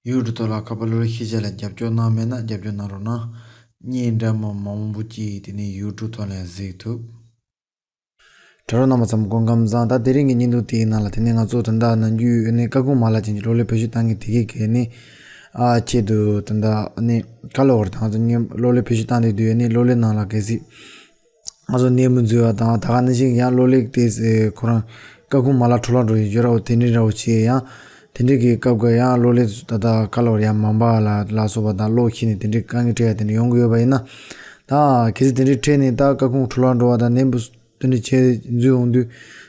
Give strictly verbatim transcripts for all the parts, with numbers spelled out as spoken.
ཡུ་ཊུབ་ཐོག་ལ་ཁ་པར་གློག་ཀླད་ཤེས་བྱ་ལ་རྒྱབ་སྐྱོར་གནང་མེད་ན་རྒྱབ་སྐྱོར་གནང་རོགས་གནང་། བརྙན་འདྲ་མིན་མང་པོ་ཅིག་དེ་ནས་ཡུ་ཊུབ་ཐོག་ལ་གཟིགས་ཐུབ། དྲ་གྲོགས་རྣམ་པ་ཚོ་སྐུ་ཁམས་བཟང་། ད་དེ་རིང་གི་བརྙན་ཐུང་དེའི་ནང་ལ་དེ་ནས་ང་ཚོ་ད་ལྟ་ནམ་རྒྱུན་ནས་སྐར་ཁུང་མ་ལག་ཅན་གྱི་གློག་ཀླད་བེད་སྤྱོད་བཏང་མཁན་དེ་གས་ཀྱི་ནི་ཨ་ཆེད་དུ་ད་ལྟ་ནི་ག་ལབ་དགོས་རེད། ད་ང་ཚོ་ནི་གློག་ཀླད་བེད་སྤྱོད་བཏང་བསྡད་དུས་ནི་གློག་ཀླད་ནང་ལ་གལ་སྲིད་ང་ཚོ་ནད་མུག་འཛུལ་བ་དང་ད་ག་ནང་བཞིན་ཡང་གློག་ཀླད་དེ་ཁོ་རང་སྐར་ཁུང་མ་ལག་འཕྲོ་བརླག་འགྲོ་ཡི་ཡོད་ར་བ། དེ་འདྲའི་འདྲ་བོ་བྱས་ཡང་དེ་འདྲའི་གི་སྐབས་ཀ་ཡང་གློག་ཀླད་ད་ལྟ་ག་ལབ་དགོས་རེད། ཡང་མ་འབར་ལ་ལ་སོགས་པ་དང་གློག་ཤི་ནས་དེ་འདྲའི་དཀའ་ངལ་འཕྲད་ཡ་དེ་འདྲ་ཡོང་གི་ཡོད་པ་ཡིན་ན། ད་གལ་སྲིད་དེ་འདྲའི་འཕྲད་ནས་ད་སྐར་ཁུང་འཕྲོ་བརླག་འགྲོ་བ་དང་ནད་མུག་དེ་འདྲ་བྱས་འཛུལ་ཡོང་དུས།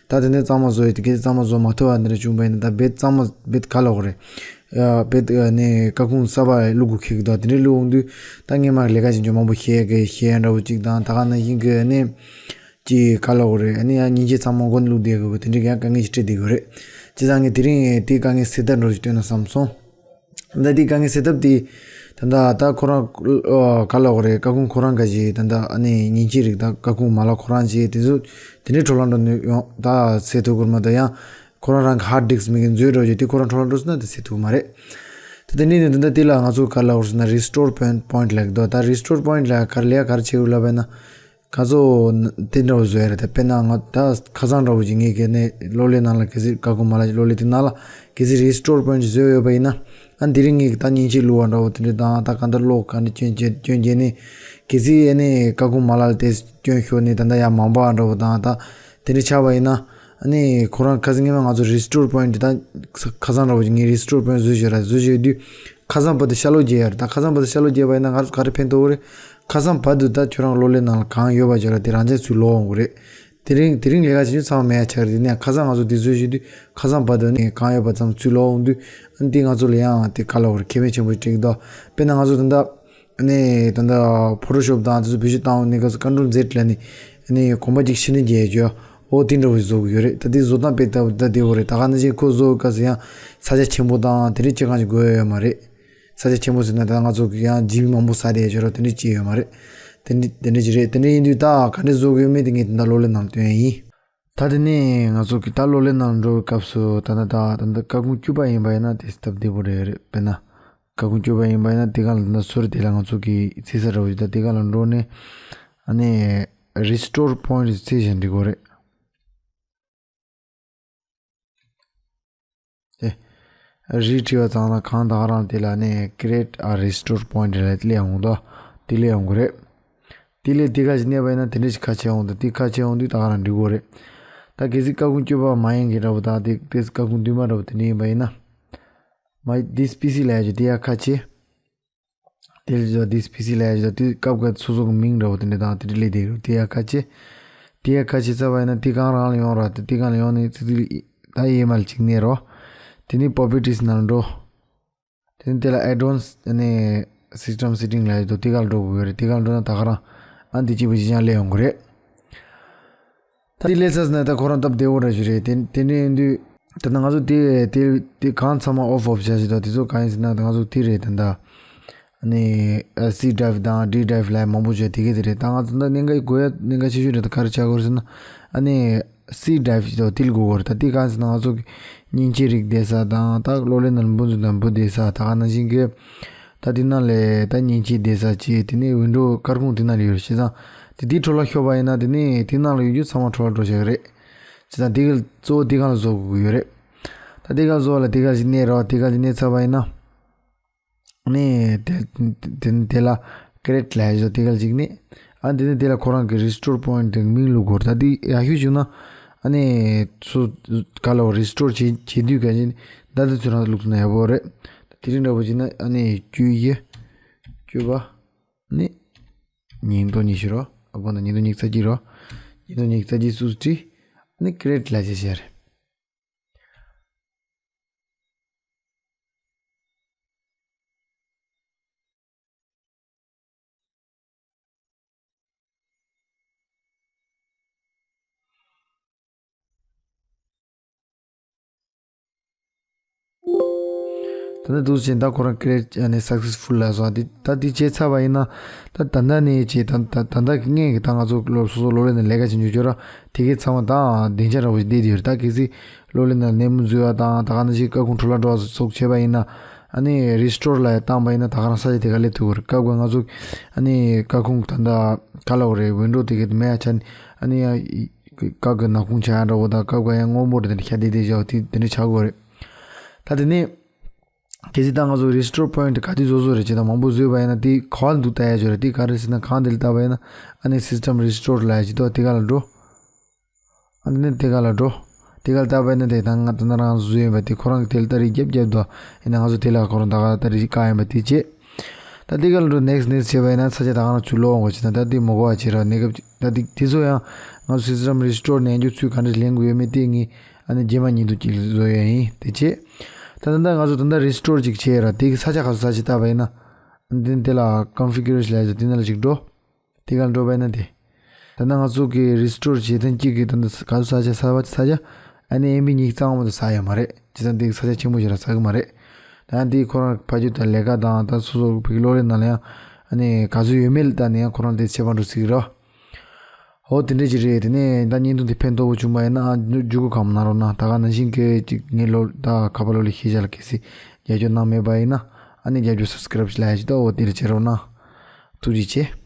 ད་དེ་ནས་གཙང་མ་བཟོ་ཡི་དེ་གས་གཙང་མ་བཟོ་མ་ཐུབ་པ་འདི་འདྲ་བྱུང་བ་ཡིན་ན། ད་རྦད་གཙང་མ་རྦད་ག་ལབ་དགོས་རེད། ཨ་རྦད་ནས་སྐར་ཁུང་གསར་པ་བླུག་དགོས་ཁེལ་གི་འདུག་དེ་འདྲའི་བླུག་ཡོང་དུས་ད་སྔས་མ་ལས་ཀ་བྱེད་མཁན་མང་པོ་ཤེས་གི་ཤེས་ཡ་འདྲ་བོ་གཅིག་དང་། ད་ག་ནང་བཞིན་གི་ནས་ཅིག་ག་ལབ་དགོས་རེད། ཨ་ནི་ཡང་མཉེན་ཆས་ཚང་མ་མགོ་ནས་བླུག་བསྡད་དགོས་གི་དེ་འདྲའི་ཡང་དཀའ་ངལ་ཞིག་འཕྲད་བསྡད་ཡོད་རེད། བྱས་ཙང་ངས་དེ་རིང་དེའི་དཀའ་ངལ་སེལ་ཐབས་འདྲ་བོ་ཞིག་སྟོན་ན་བསམ་སོང་། ད་ལྟ་དེའི་དཀའ་ངལ་སེལ་ཐབས་དེ། ད་ལྟ་ད་ཁོ་རང་ཨ་ག་ལབ་དགོས་རེད། སྐར་ཁུང་ཁོ་རང་ག་ཞིག་ད་ལྟ་ཨ་ནི་མཉེན་ཆས་རིགས་ད་སྐར་ཁུང་མ་ལག་ཁོ་རང་ཅིག་དེ་ཚོ་དེ་འདྲའི་འཕྲོ་བརླག་འགྲོ་ནས་ཡོང་ད་སེལ་ཐུབ་ཀྱི་མ་གཏོགས། ཡང་ཁོ་རང་རང་གི་ཧར་ཌི་སི་མིག་གི་མཛོད་འདྲ་བོ་ཅིག་དེ་ཁོ་རང་འཕྲོ་བརླག་འགྲོ་སོང་ན་དེ་སེལ་ཐུབ་ཀྱི་མ་རེད། ད་དེ་འདྲ་ནས་ད་ལྟ་དེ་ལ་ང་ཚོ་ག་ལབ་དགོས་ཟེར་ན་རི་སི་ཊོར་པོའིན་ཊི་ལབ་ཀྱི་འདུག་ད་རི་སི་ཊོར་པོའིན་ཊི་ལ་ག་རེ་ལས་ག་རེ་བྱེད་དགོས་ལབ་པ་ཡིན་ན། ཁ་སང་དེ་འདྲ་བོ་བཟོ་ཡ་རེད། ད་དཔེར་ན་ང་ད་ཁ་སང་འདྲ་བོ་ཅིག་ངས་གལ་ནས་གློག་ཀླད་ནང་ལ་གལ་སྲིད་སྐར་ཁུང་མ་ལག་གློག་ཀླད་དེ་ནང་ལ་གལ་སྲིད་རི་སི་ཊོར་པོའིན་ཊི་བཟོས་ཡོད་པ་ཡིན་ན། ཨ་དེ་རིང་ངས་ད་མཉེན་ཆས་བླུགས་པ་འདྲ་བོ་དེ་འདྲ་དང་། ད་ག་འདྲ་གློག་ག་འདྲ་སྐྱོན་སྐྱོན་སྐྱོན་བྱས་ནས་གལ་སྲིད་ཨ་ནི་སྐར་ཁུང་མ་ལག་དེ་སྐྱོན་ཤོར་ནས་ད་ལྟ་ཡང་མ་འབར་འདྲ་བོ་དང་། ད་དེ་འདྲ་ཆགས་པ་ཡིན་ན། ཨ་ནི་ཁོ་རང་ཁ་སང་སྔས་མ་ང་ཚོ་རི་སི་ཊོར་པོའིན་ཊི་ད་ཁ་སང་འདྲ་བོ་ཅིག་ངས་རི་སི་ཊོར་པོའིན་ཊི་བཟོས་བཞག་ར། བཟོས་བཞག་དུས་ཁ་སང་བར་དུ་ཤར་ལྷོ་བརྒྱབ་ཡ་རེད། ད་ཁ་སང་བར་དུ་ཤར་ལྷོ་བརྒྱབ་པ་ཡིན་ན་ང་ཚོ་ག་རེ་ཕན་ཐོགས་རེད། ཁ་སང་བར་དུ་ད་ཁྱོད་རང་གློག་ཀླད་ནང་ལ་གང་ཡོད་པ་ཅིག་ལ་དེ་རང་ཅག་ཚུར་ལོག་འོང་གི་རེད། དེ་རིང་དེ་རིང་ལས་ཀ་བྱེད་རྒྱུ་ཚང་མ་མེད་ཡ་ཆགས་རེད། དེ་ནས་ཁ་སང་ང་ཚོ་དེ་བཟོས་བཞག་དུས་ཁ་སང་བར་དུ་ནས་གང་ཡོད་པ་ཚང་མ་ཚུར་ལོག་འོང་དུས། ཨ་ནི་དེ་ང་ཚོ་ལ་ཡང་དེ་ག་ལབ་དགོས་རེད། ཁེ་ཕན་ཆེན་པོ་ཞིག་སྤྲད་ཀྱི་འདུག་དཔེར་ན་ང་ཚོ་ད་ལྟ་ཨ་ནི་ད་ལྟ་ཕོ་ཊོ་ཤོབ་དང་དེ་ཚོ་བེད་སྤྱོད་བཏང་ནས་ག་ཚོད་ཀོན་ཊོལ་ཛེཌ་ལབ་ནས་ཨ་ནི་གོམ་པ་གཅིག་ཕྱི་ནས་རྒྱག་ཡ་ཅིག་འོ་དེ་འདྲ་བོ་ཞིག་བཟོ་གི་ཡོད་རེད། ད་དེ་བཟོ་སྟངས་དཔེ་ལྟ་བུ་ད་དེ་བོ་རེད། ད་ག་ནང་བཞིན་ཁོ་བཟོ་སྐབས་སུ་ཡང་ས་ཆ་ཆེན་པོ་དང་དེ་འདྲ་སྤྱོད་གང་ཞིག་དགོས་ཡ་ཡོད་མ་རེད། ས་ཆ་ཆེན་པོ་ཟེར་ན་ད་ང་ཚོ་ཡང་ཇི་བི་མང་པོ་ཟ་བསྡད་ཡ་ཅིག་རོ་དེ་འདྲ་ཅིག་ཡོད་མ་རེད། དེ་འདྲ་དེ་འདྲ་ཅིག་རེད། དེ་འདྲ་ཡིན་དུས་ད་ག་འདྲ་བཟོ་གི་ཡོད་མེད་དེ་ངས་དེ་འདྲ་གློག་ཀླད་ནང་ལ་སྟོན་ཡ་ཡིན། ད་དེ་ནས་ང་ཚོ་གི་ད་གློག་ཀླད་ནང་ལ་འགྲོ་བའི་སྐབས་སུ་ད་ད་ད་ད་ད་སྐར་ཁུང་བཅུ་པ་ཡིན་པ་ཡིན་ན་དེ་སྟབས་བདེ་པོ་རེད་རེད། དཔེར་ན་སྐར་ཁུང་བཅུ་པ་ཡིན་པ་ཡིན་ན་དེ་ག་ལ་ད་ཟུར་དེ་ལ་ང་ཚོ་གི་རྩེད་ས་འདྲ་བོ་ཞིག་ད་དེ་ག་ལ་འགྲོ་ནས་ཨ་ནི་རི་སི་ཊོར་པོའིན་ཊི་རྩེད་བཞིན་འགྲིག་གོ་རེད། དེ་རི་བྲིས་པ་ཙམ་ལ་གང་ད་ག་རང་དེ་ལ་ནི་create a restore point ལ་སླེབས་ཡོང་དོ། དེ་སླེབས་ཡོང་གི་རེད། དེ་ལས་དེ་ག་ཞིག་གནས་པ་ཡིན་ན་དེ་འདྲ་ཞིག་ཁ་ཕྱེ་ཡོང་དོ། དེ་ཁ་ཕྱེ་ཡོང་དུས་ད་ག་རང་འགྲིག་གོ་རེད། ད་གལ་སྲིད་སྐར་ཁུང་བཅུ་པ་མ་ཡིན་གི་འདྲ་བོ་དང་དེ་དེ་སྐར་ཁུང་བདུན་པ་འདྲ་བོ་དེ་འདྲ་ཡིན་པ་ཡིན་ན། མ་དེ་སྤི་སི་ལ་ཡ་ཅིག་དེ་ཡ་ཁ་ཕྱེ། དེ་ལ་ཡོད་དེ་སྤི་སི་ལ་ཡ་ཅིག་དེ་སྐབས་འགའ་སོ་སོ་གི་མིང་འདྲ་བོ་དེ་འདྲ་དང་དེ་འདྲ་སླེབས་དེ་རུ་དེ་ཡ་ཁ་ཕྱེ། དེ་ཡ་ཁ་ཕྱེ་ཚར་བ་ཡིན་ན་དེ་གང་རང་ལ་ཡོང་ར་དེ་དེ་གང་ལ་ཡོང་ནས་ཙི་ཙི་ད་ཡེ་མ་ལ་ཅིག་གནས་རོ། དེ་ནས་པོ་པི་ཊི་རིས་ནང་འགྲོ། དེ་ནས་དེ་ལ་ཨེ་ཌི་ཝན་སི་ནས་སིས་ཊམ་སེ་ཊིང་ལ་ཡོད་དོ། དེ་ག་ལ་འགྲོ་དགོས་ཡོད་རེད། དེ་ག་ལ་འགྲོ་ན་ད་ག་རང་ཨ་འདི་གཅིག་པུ་གཅིག་རྐྱང་སླེབས་ཡོང་གི་རེད། ད་དེ་སླེབས་ཚར་ཟིན་ན་ད་ཁོ་རང་སྟབས་བདེ་བོ་འདྲ་ཞིག་རེད། དེ་དེ་འདྲ་ཡིན་དུས་ད་ལྟ་ང་ཚོ་དེ་དེ་དེ་གང་ཚང་མ་ཨོཕ་ཨོཕ་བྱ་ཞིག་དང་དེ་ཚོ་གང་ཡིན་ཟེར་ན་ད་ང་ཚོ་དེ་རེད། ད་ལྟ་ཨ་ནི་སི་ཌི་རའིབ་དང་ཌི་རའིབ་ལ་མང་པོ་བྱས་དེ་ག་དེ་རེད། ད་ང་ཚོ་ད་གནད་འགག་དགོས་ཡ་གནད་འགག་ཆེ་ཤོས་རེད། ད་ག་རེ་བྱ་དགོས་རེད་ཟེར་ན་ཨ་ནི་སི་ཌི་རའིབ་ཞིག་དང་དེ་ལ་དགོས་དགོས་རེད། ད་དེ་གང་ཟེར་ན་ང་ཚོ་གི་མཉེན་ཆས་རིགས་བསྡད་ས་དང་ད་གློག་ཀླད་ནང་ལ་འབུ་འཛུགས་དང་འབུ་བསྡད་ས་ད་ག་ནང་བཞིན་གི་ད་དེ་ནང་ལས་ད་མཉེན་ཆས་བསྡད་ས་ཅིག་དེ་ནས་ཝིན་ཌོ་སྐར་ཁུང་དེ་ནང་ལ་ཡོད་རེད། བྱས་ཙང་དེ་དེ་འཕྲོ་བརླག་ཤོར་བ་ཡིན་ན་དེ་ནས་དེ་ནང་ལ་ཡོད་རྒྱུ་ཚང་མ་འཕྲོ་བརླག་འགྲོ་ཆགས་ཀྱི་རེད། བྱས་ཙང་དེ་ག་གཙོ་བོ་དེ་ག་ལ་བཟོ་དགོས་ཀྱི་ཡོད་རེད། ད་དེ་ག་བཟོ་བ་ལ་དེ་ག་ཞིག་གནས་རོགས། དེ་ག་ཞིག་གནས་ཚར་བ་ཡིན་ན། ནས་དེ་དེ་དེ་ལ་ཀི་རེ་ཊི་ལབ་ཡ་དེ་ག་ལ་ཅིག་ནས། ཨ་དེ་ནས་དེ་ལ་ཁོ་རང་གི་རི་སི་ཊོར་པོ་ཡིན་ཊི་དེ་མིང་བླུག་དགོས། ད་དེ་ཡག་ཤོས་བྱུང་ན་ཨ་ནས་སུ་ག་ལ་རི་སི་ཊོར་བྱེད་བྱེད་དུས་ག་ཅིག་ད་དེ་ཚོ་རང་བླུག་ཐུབ་ན་ཡག་པོ་རེད། ད་དེ་རིང་འདྲ་པོ་བྱས་ན་ཨ་ནས་བཅུ་བཞི་བཅུ་པ་ནས་ཉིས་སྟོང་ཉི་ཤུ་རོ། ཨ་དགོངས་དག་ཉིས་སྟོང་ཉི་ཤུ་རྩ་གཅིག་རོ། ཉིས་སྟོང་ཉི་ཤུ་རྩ་གཅིག་སུ་བྲིས་ཨ་ནས་ཀི་རེ་ཊི་ལབ་བྱས་བྱས་རེད། ད་ནི་འདུག་ཅིང་ད་ཁོ་རང་ཀི་རེ་ཊི་ཨ་ནི་སག་སེ་སི་ཕུལ་ལ་སོང་། འདི་ད་འདི་བྱས་ཚར་བ་ཡིན་ན་ད་ད་ལྟ་ནས་ཅིག་ད་ད་ད་ལྟ་གི་ངས་ཀྱི་ད་ང་ཚོ་སློབ་སོ་སོ་གློག་ཀླད་ནང་ལས་ཀ་བྱེད་མྱོང་ཡོད་ར། དེ་གའི་ཚང་མ་ད་སྡིངས་ཆ་འདྲ་བོ་ཞིག་བསྡད་ཡོད་རེད། ད་གལ་སྲིད་གློག་ཀླད་ནང་ནད་མུག་འཛུལ་བ་དང་ད་ག་ནང་བཞིན་སྐར་ཁུང་འཕྲོ་བརླག་འགྲོ་བ་སོགས་བྱས་པ་ཡིན་ན་ ཨ་ནི་རི་སི་ཊོར་ལ་ཡང་བཏང་པ་ཡིན་ན་ད་ག་རང་ས་ཆ་དེ་ག་སླེབས་ཐུབ་ཀྱི་རེད། སྐབས་འགའ་ང་ཚོ་ཨ་ནི་སྐར་ཁུང་ད་ལྟ་ག་ལབ་དགོས་རེད། ཝིན་ཌོ་དེ་ག་མེད་ཡ་ཆ་ནས་ཨ་ནི་ཡ་སྐར་གི་ནག་ཁུང་ཆགས་ཡ་འདྲ་བོ་དང་སྐབས་འགའ་ཡང་སྔོན་པོ་རེད། དེ་འདྲ་ཤ་དེ་དེ་བཞག་དེ་དེ་འདྲ་ཆགས་དགོས་རེད། ད་དེ་ནས་གལ་སྲིད་ད་ང་ཚོ་རི་སི་ཊོར་པོ་ཡིན་ཊི་ག་དུས་བཟོ་བཟོ་རེད་ཅེ་ད་མང་པོ་བཟོས་པ་ཡིན་ན་དེ་ག་བ་ལ་འདུག་ལྟ་ཡ་ཅིག་ཡོད་རེད། དེ་ག་རེ་ཟེར་ན་གང་དེ་ལ་ལྟ་བ་ཡིན་ན་ཨ་ནི་སི་སི་ཊམ་རི་སི་ཊོར་ལབ་ཡ་ཅིག་འདུག་དེ་ག་ལ་འགྲོ། ཨ་ནི་དེ་ག་ལ་འགྲོ། དེ་ག་ལ་ལྟ་བ་ཡིན་ན་དེ་ད་ང་ད་ན་རང་བཟོས་ཡིན་པ་དེ་ཁོ་རང་གི་དེ་ལ་ལྟ་རེས་རྒྱབ་རྒྱབ་འདུག་ཡིན་ན་ང་ཚོ་དེ་ལ་ཁོ་རང་ད་ག་ལ་ལྟ་རེས་བཀག་ཡིན་པ་དེ་བྱེད། ད་དེ་ག་ལ་འགྲོ་ནེག་སི་ཊི་ནེག་སི་ཊི་བྱས་པ་ཡིན་ན་ས་ཆ་ད་ག་རང་ཚུར་ལོག་འོང་དགོས་ཅེ་ད་ད་དེ་མི་དགོས་པ་བྱེད་ར། གནས་སྐབས་ད་དེ་དེ་ཚོ་ཡང་ང་ཚོ་སི་སི་ཊམ་རི་སི་ཊོར་ནས་ཡང་རྒྱུ་ཚུལ་ག་འདྲ་ལེན་དགོས་ཡོད་མེད་དེ་ངས་ཨ་ནི་རྗེས་མ་ཉིན་དུ་ཅིག་བཟོ་ཡ་ཡིན་དེ་བྱེད། ད་ད་ལྟ་ང་ཚོ་ད་ལྟ་རི་སི་ཊོར་ཅིག་བྱས་ར། དེ་གི་ས་ཆ་ག་ཚོད་ས་ཆ་ལྟ་བ་ཡིན་ན་འདི་དེ་ལ་ཀོན་ཕི་གུ་རེ་ཤན་ལབ་ཡ་ཅིག་དེ་ནང་ལ་ཅིག་འགྲོ། དེ་ག་ལ་འགྲོ་བ་ཡིན་ན་དེ། ད་ལྟ་ང་ཚོ་གི་རི་སི་ཊོར་བྱེད་མཁན་གཅིག་གིས་ད་ལྟ་ག་ཚོད་ས་ཆ་ས་བ་ས་ཆ་ཨ་ནི་ཨེམ་བི་གཉིས་གཙང་མ་དུ་ཟ་ཡ་མ་རེད། བྱས་ཙང་དེ་གི་ས་ཆ་ཆེན་པོ་ཞིག་ལ་ཟ་གི་མ་རེད། ད་ཡང་དེ་ཁོ་རང་ཕ་རྒྱུད་དང་ལས་ཀ་དང་ད་སོ་སོ་བི་གི་གློག་ཀླད་ནང་ལ་ཡང་ཨ་ནི་ག་ཚོད་ཡོད་མེད་ལ་ལྟ་ནས་ཡང་ཁོ་རང་དེ་ཚེ་ཕན་འགྲོ་སྲིད་ཀྱི་རེད། ཧོ་དེ་འདྲས་ཅིག་རེད། དེ་ནས་ད་བརྙན་ཐུང་དེ་ཕན་ཐོགས་པོ་བྱུང་བ་ཡིན་ན་ཨ་མཇུག་གུ་གང་མ་གནང་རོགས་གནང་། ད་ག་ནང་བཞིན་གི་ཅིག་ངའི་ལོ་ད་ཁ་པར་ལོ་ལི་ཤེས་བྱ་ལ་གལ་སྲིད་རྒྱབ་སྐྱོར་གནང་མེད་པ་ཡིན་ན་ཨ་ནི་རྒྱབ་སྐྱོར་སབ་སི་ཀི་རབ་ལ་ཡ་ཅིག་ད་འོ་དེ་ལ་བྱེད་རོགས་གནང་། ཐུགས་རྗེ་ཆེ།